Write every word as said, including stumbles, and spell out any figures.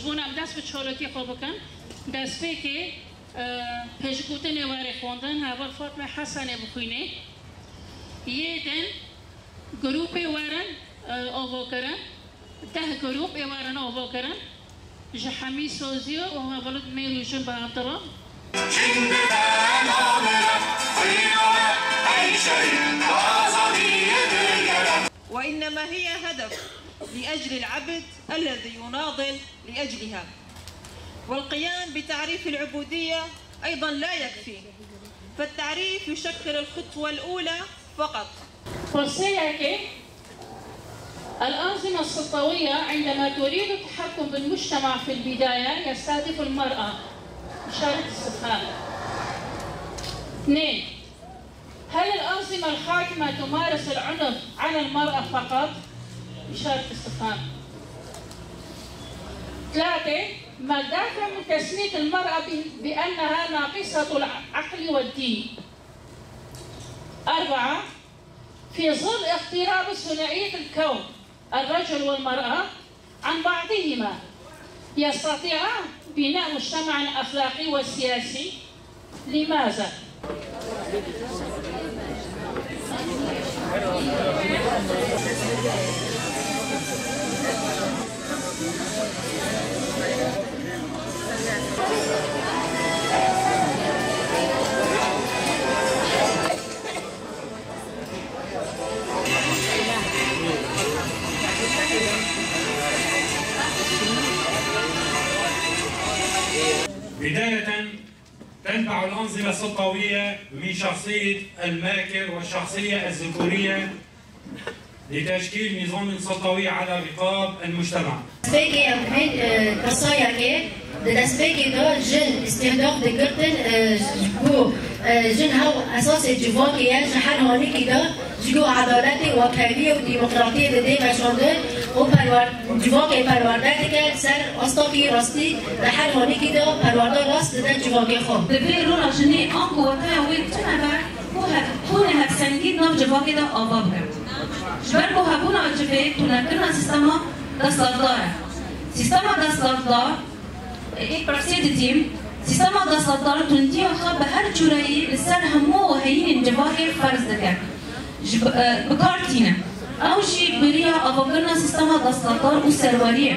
Bûn em dest bi çalakî xwe bikin. Destpêkê, e, pêşgotinê were xwendin, heval Fatme Hesenê bixwînê. Yê din grûpê werin, e, avakirin. Deh grûp ê werin avakirin. Ji hemî sazî û hevalit mêr û jin bi hev dirin. وإنما هي هدف لأجل العبد الذي يناضل لأجلها. والقيام بتعريف العبودية أيضًا لا يكفي، فالتعريف يشكل الخطوة الأولى فقط. Pirseyekê, الأنظمة السلطوية عندما تريد التحكم بالمجتمع في البداية يستهدف المرأة. إشارة استفهام. اثنين، هل الأنظمة الحاكمة تمارس العنف على المرأة فقط؟ إشارة استفهام. ثلاثة، ما الدافع من تسمية المرأة ب-، بأنها ناقصة العقل والدين؟ أربعة، في ظل اقتراب ثنائية الكون، الرجل والمرأة، عن بعضهما، يستطيعان بناء مجتمع أخلاقي وسياسي. لماذا؟ بداية، تنبع الأنظمة السلطوية من شخصية الماكر والشخصية الذكورية لتشكيل نظام سلطوي على رقاب المجتمع. Destpêkê em dibên, e, pirsayekê, di destpêkê de jin îstîhdax digirtin, e, ji bo, e, jin hew esasê civakê ye, ji her hanîkî de ji bo edaletê, wekheviyê û demokratiyê didê veşandin û perwer-, civakê perwerde dike, li ser astakî rastî di her hanîkî de perwerde rast dide civakê xwe. Divê rola jinê anku wateya wê tune be, ku he-, xûnê hevsengî di nav civakê de ava bibe. Ji ber ku hebûna civê tunekirina sîstema desthilatdar e. Sîstema desthilatdar, ê pirsê didîm, sîstema desthilatdar tundiya xwe bi her cûreyî li ser hemû heyînên civakê ferz dike. Ji bi, e, bi kar tîne. Ew jî bi riya avakirina sîstema desthilatdar û serweriyê.